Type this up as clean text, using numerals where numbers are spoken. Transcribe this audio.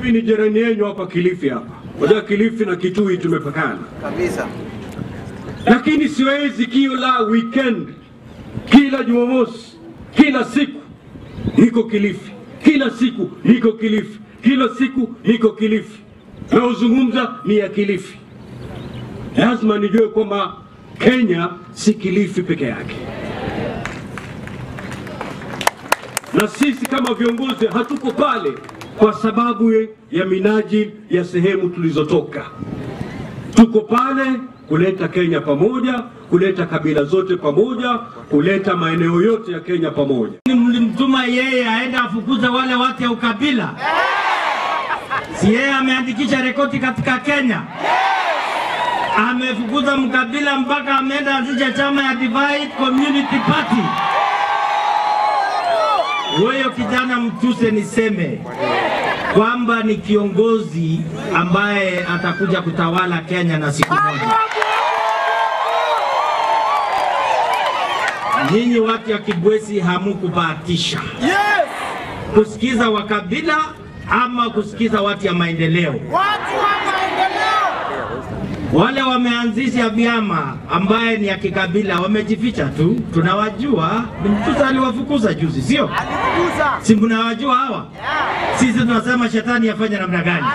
Mimi ni jirani yenu hapa Kilifi hapa. Unajua Kilifi na Kitui tumepakana. Kabisa. Lakini siwezi kila weekend, kila Jumamosi, kila siku niko Kilifi, kila siku niko Kilifi, kila siku niko Kilifi. Na uzungumza ni ya Kilifi. Lazima nijue kwamba Kenya si Kilifi peke yake. Na sisi kama viongozi hatuko pale kwa sababu ya minajili ya sehemu tulizotoka. Tuko pale kuleta Kenya pamoja, kuleta kabila zote pamoja, kuleta maeneo yote ya Kenya pamoja. Mlimtuma yeye aende afukuze wale watu ya ukabila. Si yeye ameandikisha rekodi katika Kenya? Amefukuza mkabila mpaka ameenda anzisha chama ya Divide Community Party. Huyo kijana Mtuse, niseme kwamba ni kiongozi ambaye atakuja kutawala Kenya na siku moja. Nyinyi watu ya Kibwezi hamukubahatisha kusikiza wakabila ama kusikiza watu ya maendeleo. Watu wa maendeleo. Wale wameanzisha vyama ambaye ni ya kikabila wamejificha tu, tunawajua. Mtusa aliwafukuza juzi, sio? Alifukuza. Si mnawajua hawa? Sisi tunasema shetani afanye namna gani?